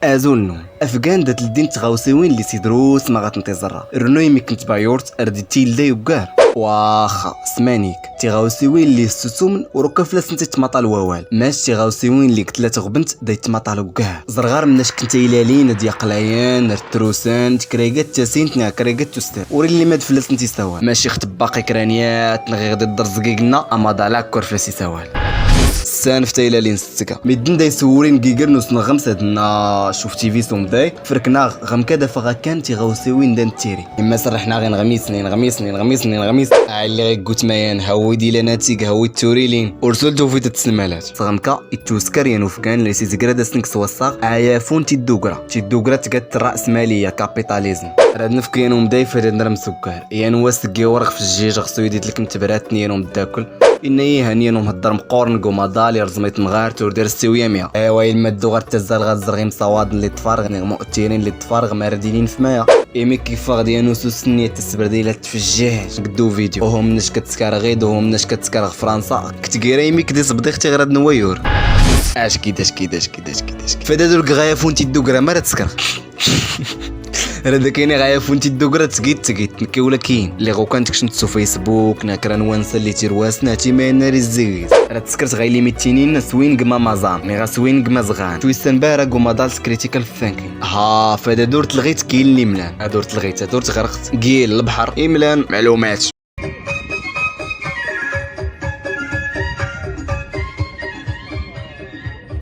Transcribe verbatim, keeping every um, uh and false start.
Azul-nwen. Afgan dat ldin tɣawsiwin lli sidrus ma ɣ-tent-iẓra. Rnu imik n-tbayurt, rdi-t-illa uggar. Waxxa, smanik. Tiɣawsiwin lli ssusumn, ur akka flasnt itmaṭal wawal. Mac tiɣawsiwin lli gtlat ɣbnt, da itmaṭal uggar. Ẓrɣar mnack n-taylalin, ad yaqlayn, ar ttrusen, tikraygat tasint, neɣ kraygat tustat. Ur illi mad flasnt isawal. Mac ixtbaq ikranyat, neɣ iɣd iḍḍr zgigna, amaḍal akk ur flas isawal. Ssanf taylalin s-tga. Middn da iswwrin gigr n-usnɣms ad-nna, cuf tivi s-umday. Frknaɣ, ɣmk ad-afɣ akkan tiɣawsiwin da n-ttiri. Imma srḥnaɣ inɣmisen, inɣmisen, inɣmisen, inɣmisen. Aɛlliɣ iggut mayan, hawwi-d ilanatig, hawwi-d turilin. Ur sul tufit ad-tsnmalat. S-ɣmk, ittwskr yan ufgan, lli sizgr ad-asnk s-wassaɣ, ayafu n-tiddugra. Tiddugra tga d-trasmaliya, capitalism. Rad nfk yan umday fad ad-nrmz uggar. Yan wass giwr ɣ-fjjij ɣ-suydit lkm tbrat n-yan umddakl. Inna-yi han yan umhddr mqqurn g-umaḍal irẓm i-tmɣart ur d-irssiw yamya. Aywa, ilmma dduɣ ar-tazzal ɣad ẓrɣ imsawaḍn lli ṭṭfarɣ, niɣ mu'tirin lli ṭṭfarɣ, ma rad inin f-maya. Imik ifɣ-d yan usus-nni ad-tsbrd ila tfjjij g-ddu vidyu. Uhu mnck ad-tskar ɣid, uhu mnck ad-tskar ɣ-fransa. K-tgira imik d-isbḍ ixtiɣrad n-wayur. Ackid, ackid, ackid, ackid, ackid. Fad ad-ur gɣ ayafu n-tiddugra ma rad-skr. Rad-ak-iniɣ ayafu n-tiddugra tgit, tgit, nkki ula-k-in. Lliɣ ukan tkcmt s-ufacebook, neɣ kra n-wansa lli tirwas, neɣ timaynna rizzigiz. Rad-tskrt ɣa ilimittinin, s-win gma maẓan, niɣ s-win gma zɣan. Twissan bara g-umaḍal s-critical thinking. Ha, fad ad-ur tlɣit gil n-imlan. Ad-ur tlɣit, ad-ur tɣrqt gil lbḥr, imlan, mɛlumat.